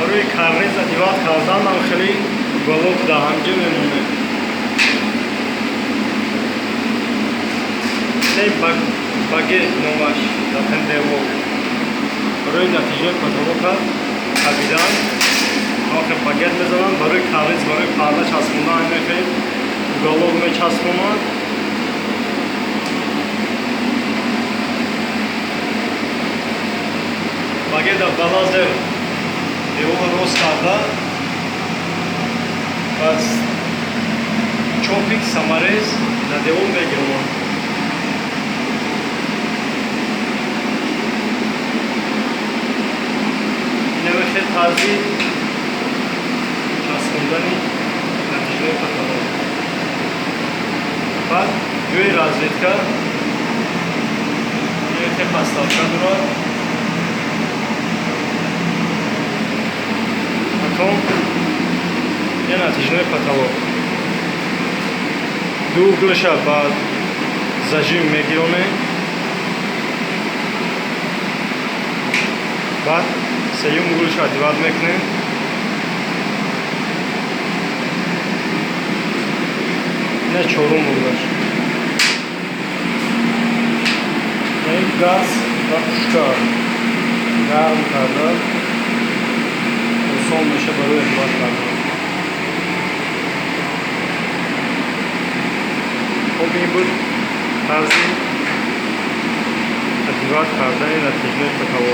Барои карниз одевать кардан ҳам хеле уголок дар ҳамҷо мемонад. Не, багет номаш дар девор. Барои натиҷаи потолока кабидан охир багет мезананд, барои карниз, барои парда часпондан мехел уголок мечаспонанд. Багета ба лазер девора рост карда, пас чопик саморез дар девор мегиранд. Инаме хел тарзи часпондани натиҷаи потолок. Баъд ҷои розетка хел подставка дорад. Потом я натяжной потолок. Ду углаша ба зажим мегиронем. Баъд сеюм углаша одевать мекунем. Ина чорум углаш. Ин газ ва пушка гарм карда осон меша барои одевать кардан. Хоб, ин буд тарзи одевать кардани натяжной потолок.